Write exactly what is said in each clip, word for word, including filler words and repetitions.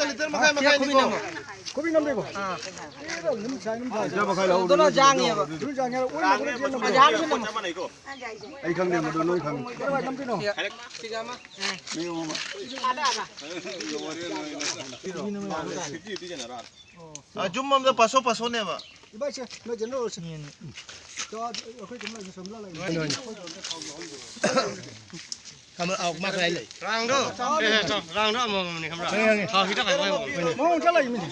Litre ꯃꯈꯥꯏ ꯃꯈꯥꯏꯅꯤꯀꯣ꯫ ꯀꯣꯕꯤ ꯉꯝꯗꯦꯀꯣ? ꯑꯥ꯫ ꯑꯗꯨꯅ ꯖꯥꯡꯉꯦꯕ꯫ ꯑꯗꯨꯅ ꯖꯥꯡꯉꯦꯕ꯫ ꯑꯣꯏ ꯃꯥ ꯀꯣꯕꯤ ꯆꯦꯟꯕ꯫ ꯑꯩ ꯈꯪꯗꯦ ꯃꯗꯨ ꯅꯣꯏ ꯈꯪꯉꯤ꯫ ꯀꯥꯏ ꯋꯥꯏ ꯅꯝꯗꯣꯏꯅꯣ? ꯁꯤꯒ ꯑꯃ꯫ ꯃꯤ ꯑꯃ꯫ ꯑꯥ, ꯖꯨꯝ ꯑꯝꯗ ꯄꯥꯁꯣ ꯄꯥꯁꯣꯅꯦꯕ꯫ ꯏꯕꯥꯏꯁꯦ, ꯅꯣꯏ ꯖꯦꯅꯔꯦꯜꯁꯦ꯫ ꯆꯥ, ꯑꯩꯈꯣꯏ ꯑꯗꯨꯝ ꯂꯩꯁꯦ, ꯁꯣꯝꯗ ꯂꯩ꯫ ꯀꯃ-, ꯑꯧ, ꯃꯥ ꯀꯗꯥꯏ ꯂꯩ? ꯔꯥꯡꯗꯣ, ꯑꯦ, ꯑꯦ, ꯆꯥꯎ, ꯔꯥꯡꯗꯣ ꯑꯃꯃꯝꯅꯤ ꯈꯪꯕ꯭ꯔꯥ? ꯈꯪꯉꯦ, ꯈꯪꯉꯦ꯫ ꯊꯥꯎ ꯈꯤꯇꯪ ꯈꯥꯏꯗꯣꯛꯑꯣ꯫ ꯃꯉꯣꯟ ꯆꯠꯂꯒꯦ, ꯃꯤꯅꯦ꯫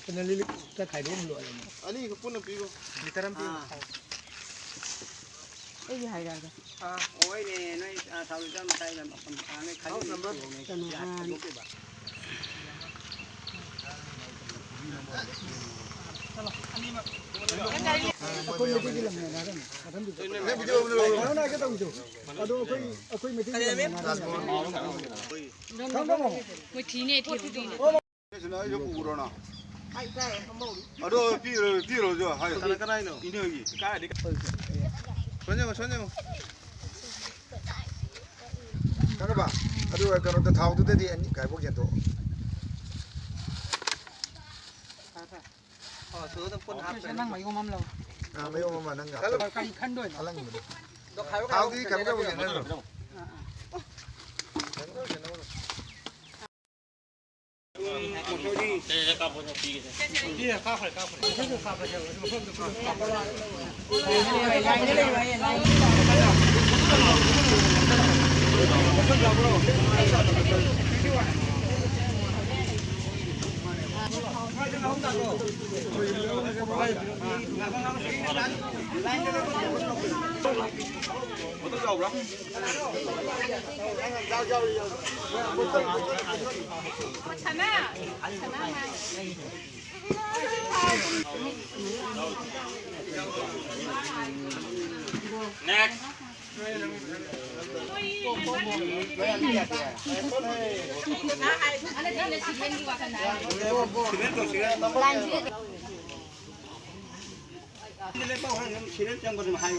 ꯀꯩꯅꯣ, ꯂꯤꯂꯤ ꯈꯔ ꯈꯥꯏꯗꯣꯛꯑꯝ ꯂꯣꯏꯔꯦ꯫ ꯑꯅꯤꯈꯛ ꯄꯨꯟꯅ ꯄꯤꯈꯣ꯫ ꯂꯤꯇꯔ ꯑꯃ ꯄꯤꯌꯨ꯫ ꯑꯥ꯫ ꯑꯩꯒꯤ ꯍꯥꯏꯔꯛꯑꯒꯦ꯫ ꯑꯥ, ꯍꯣꯏꯅꯦ, ꯅꯣꯏ, ꯑꯥ, ꯊꯥꯎ ꯂꯤꯇꯔ ꯃꯈꯥꯏ ꯑꯃ ꯄꯥꯝꯃꯦ, ꯈꯜꯂꯤ꯫ ꯍꯥꯎꯁ ꯅꯝꯕꯔ ꯀꯩꯅꯣ, ꯌꯥꯏ, ꯑꯥ꯫ ꯍꯥꯏꯗꯣꯛꯇꯣꯏꯕ꯫ ꯑꯩꯈꯣꯏ ꯃꯩꯇꯩꯒꯤ ꯂꯝꯅꯦꯅ ꯍꯥꯏꯔꯝꯃꯦ꯫ ꯃꯊꯪꯗꯨꯗ꯫ ꯀꯩꯅꯣꯅ ꯍꯥꯏꯒꯦ ꯇꯧꯕꯗꯣ꯫ ꯑꯗꯣ ꯑꯩꯈꯣꯏ, ꯑꯩꯈꯣꯏ ꯃꯩꯇꯩꯒꯤ ꯂꯝꯅꯦꯅ ꯍꯥꯏꯔꯝꯃꯦ꯫ ꯈꯪꯉꯕꯣ? ꯃꯣꯏ ꯊꯤꯅꯦ, ꯊꯤꯍꯧꯗꯣꯏꯅꯦ꯫ ꯁꯤꯅ ꯑꯩꯁꯨ ꯄꯨꯈ꯭ꯔꯣꯅ꯫ ꯑꯗꯣ ꯄꯤꯔꯣ, ꯄꯤꯔꯣꯁꯨ ꯍꯥꯏ꯫ ꯀꯅꯥ, ꯀꯅꯥꯏꯅꯣ? ꯏꯅꯦꯒꯤ꯫ ꯀꯥꯏꯗꯩ? ꯁꯣꯟ ꯌꯦꯡꯉꯣ, ꯁꯣꯟ ꯌꯦꯡꯉꯣ꯫ ꯈꯪꯉꯕ? ꯑꯗꯨꯒ ꯀꯩꯅꯣꯗ ꯊꯥꯎꯗꯨꯗꯗꯤ ꯑꯅꯤ ꯀꯥꯏꯕꯣꯛ ꯌꯦꯟꯊꯣꯛꯑꯣ꯫ ꯑꯣ, ꯁꯤꯗ ꯑꯗꯨꯝ ꯄꯨꯟꯅ ꯍꯥꯞꯈ꯭ꯔꯦ꯫ ꯅꯪ ꯃꯌꯨꯝ ꯑꯃ ꯂꯧ꯫ ꯑꯥ, ꯃꯌꯨꯝ ꯑꯃ ꯅꯪ ꯍꯥꯞꯆꯔꯣ꯫ ꯀꯔꯤ ꯈꯟꯗꯣꯏꯅꯣ? ꯑꯂꯪꯕꯗꯣ꯫ ꯑꯗꯣ ꯈꯥꯏꯌꯣ, ꯊꯥꯎꯗꯤ ꯈꯥꯏꯌꯣ, ꯀꯩꯅꯣ ꯇꯧꯕ ꯈꯥꯏꯌꯣ, ꯌꯦꯟꯅꯗ꯭ꯔꯣ? ꯈꯥꯏꯌꯣ꯫ ꯑꯥ, ꯑꯥ꯫ Next.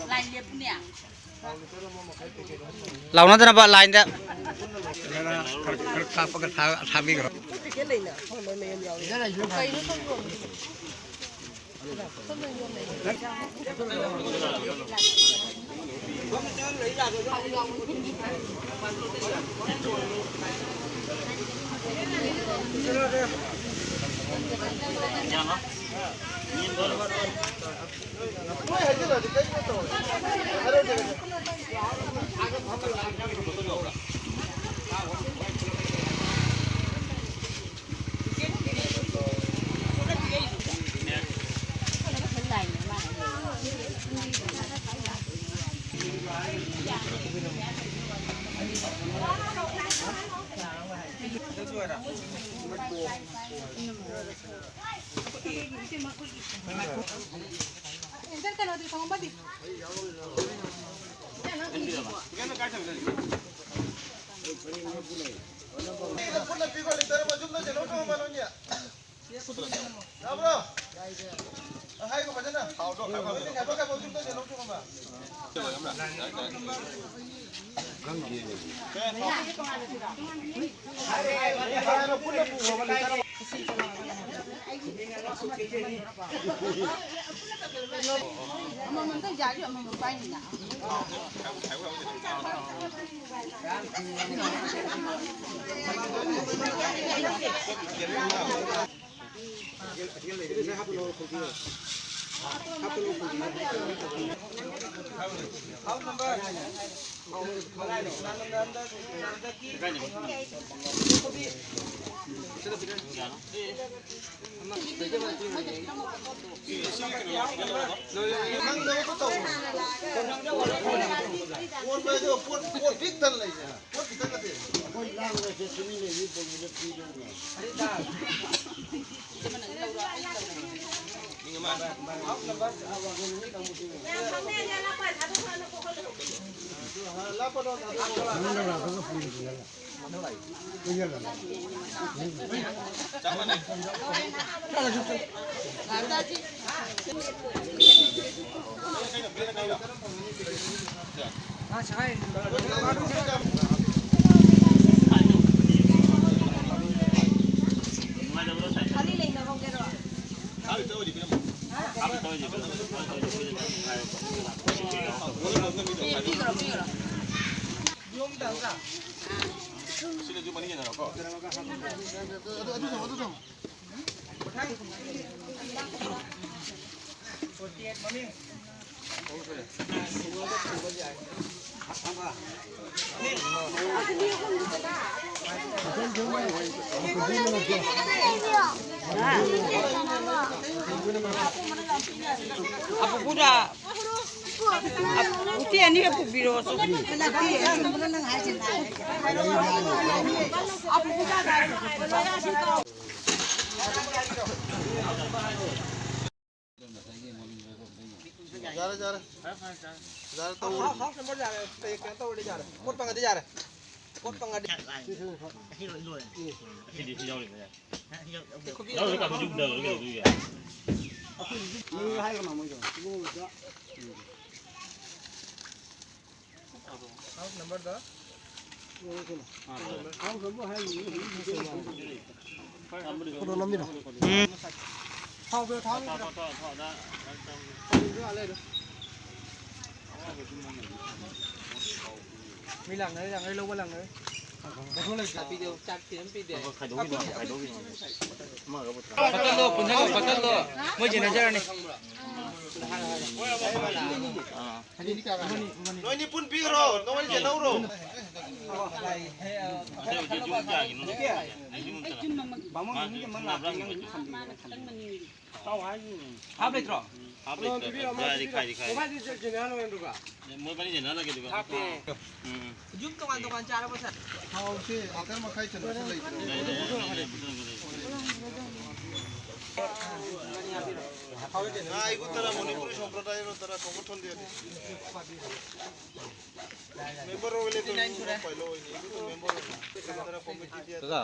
Line ꯂꯦꯞꯄꯨꯅꯦ꯫ ꯂꯥꯎꯅꯗꯅꯕ ꯂꯥꯏꯟꯗ꯫ ꯈꯔ, ꯈꯔ ꯀꯥꯞꯄꯒ ꯊꯥ-, ꯊꯥꯕꯤꯈ꯭ꯔꯣ꯫ ꯌꯥꯕ꯭ꯔꯣ? ꯍꯥꯏꯕ ꯐꯖꯅ꯫ ꯅꯣꯏꯗꯤ ꯈꯥꯏꯕ ꯈꯥꯏꯕ ꯌꯨꯝꯗ ꯀꯩꯅꯣ ꯊꯣꯡꯉꯝꯕ? ꯄꯨꯟꯅ ꯄꯨꯈ꯭ꯔꯕ ꯂꯤꯇꯔ ꯑꯃ? ꯑꯃꯃꯝꯇꯪ ꯌꯥꯔꯗꯤ ꯑꯃꯃꯝ ꯄꯥꯏꯅꯤꯅ꯫ ꯄꯣꯠ ꯄꯤꯛ ꯊꯟꯅ ꯂꯩꯁꯦ꯫ ꯄꯣꯠ ꯈꯤꯇꯪ ꯅꯠꯇꯦ꯫ ꯑꯩꯈꯣꯏ ꯂꯥꯡꯕꯁꯦ ꯇꯨꯃꯤꯟ ꯂꯩꯕꯒꯤ ꯄꯣꯠꯁꯤꯗ ꯄꯤꯗꯧꯅꯦ꯫ ꯑꯄꯨꯄꯨꯗ, ꯑꯄꯨ-, ꯎꯆꯤ ꯑꯅꯤꯒ ꯄꯨꯕꯤꯔꯛꯑꯣ꯫ ꯌꯥꯔꯦ, ꯌꯥꯔꯦ꯫ ꯌꯥꯔꯦ, ꯇꯧꯔꯦ꯫ ꯍꯥꯎꯁ ꯅꯝꯕꯔ ꯌꯥꯔꯦ꯫ ꯀꯩ-, ꯀꯩꯅꯣ ꯇꯧꯔꯗꯤ ꯌꯥꯔꯦ꯫ ꯄꯣꯠ ꯐꯪꯉꯗꯤ ꯌꯥꯔꯦ꯫ ꯄꯣꯠ ꯐꯪꯉꯗꯤ꯫ ꯌꯥꯎꯔꯦ, ꯀꯥ ꯌꯨꯝꯗ ꯀꯩꯗꯧꯗꯣꯏꯒꯦ? ꯍꯥꯎꯁ ꯅꯝꯕꯔꯗ꯫ ꯐꯣꯇꯣ ꯅꯝꯃꯤꯔꯣ? ꯎꯝ꯫ ꯊꯥꯎ ꯄꯤꯔꯣ, ꯊꯥꯎ ꯄꯤꯔꯣ꯫ ꯃꯤ ꯂꯥꯛꯅꯔꯦ, ꯂꯥꯛꯅꯔꯦ, ꯂꯧꯕ ꯂꯥꯛꯅꯔꯦ꯫ ꯆꯥꯛ ꯄꯤꯗꯦ, ꯆꯥꯛ ꯄꯤꯗꯦ, ꯑꯝ ꯄꯤꯗꯦ꯫ ꯕꯇꯜꯗꯣ ꯄꯨꯟꯁꯤꯜꯂꯣ, ꯕꯇꯜꯗꯣ꯫ ꯃꯣꯏ ꯆꯦꯟꯅꯖꯔꯅꯤ꯫ ꯅꯣꯏꯅꯤ ꯄꯨꯟ ꯄꯤꯈ꯭ꯔꯣ, ꯅꯣꯏꯅꯤ ꯆꯦꯟꯍꯧꯔꯣ꯫ ꯍꯥꯞ ꯂꯩꯇ꯭ꯔꯣ? ꯍꯥꯞ ꯂꯩꯇ꯭ꯔꯣ? ꯌꯥꯔꯦ, ꯈꯥꯏꯗꯤ ꯈꯥꯏ꯫ ꯃꯣꯏꯕꯥꯅꯤ ꯆꯦꯟꯅꯍꯜꯂꯒꯦ ꯑꯗꯨꯒ꯫ ꯃꯣꯏꯕꯥꯅꯤ ꯆꯦꯟꯅꯍꯜꯂꯒꯦ ꯑꯗꯨꯒ꯫ ꯍꯥꯞꯄꯦ꯫ ꯎꯝ, ꯎꯝ꯫ ꯌꯨꯝ ꯇꯣꯉꯥꯟ ꯇꯣꯉꯥꯟ ꯆꯥꯔꯕꯣ, ꯁꯥꯔ? ꯊꯥꯎꯁꯦ ꯂꯤꯇꯔ ꯃꯈꯥꯏ ꯆꯟꯕꯁꯨ ꯂꯩꯇ꯭ꯔꯦ꯫ ꯂꯩ, ꯂꯩ, ꯂꯩ, ꯂꯩ꯫ ꯉꯥ ꯑꯩꯒꯨ ꯇꯔꯥ ꯃꯅꯤꯄꯨꯔꯤ ꯁꯝꯄ꯭ꯔꯗꯥꯌꯔꯣ ꯇꯔꯥ ꯁꯪꯒꯊꯟ ꯗꯤꯌꯥꯅꯤ꯫ ꯃꯦꯝꯕꯔ ꯑꯣꯏ ꯂꯩꯇ꯭ꯔꯣ? ꯄꯥꯏꯂꯣ ꯑꯣꯏꯅꯤ꯫ ꯑꯩꯒꯨ ꯇ ꯃꯦꯝꯕꯔ ꯑꯣꯏꯅꯤ꯫ ꯇꯔꯥ ꯀꯣꯃꯤꯇꯤ ꯗꯤꯌꯥ꯫ ꯀꯀꯥ꯫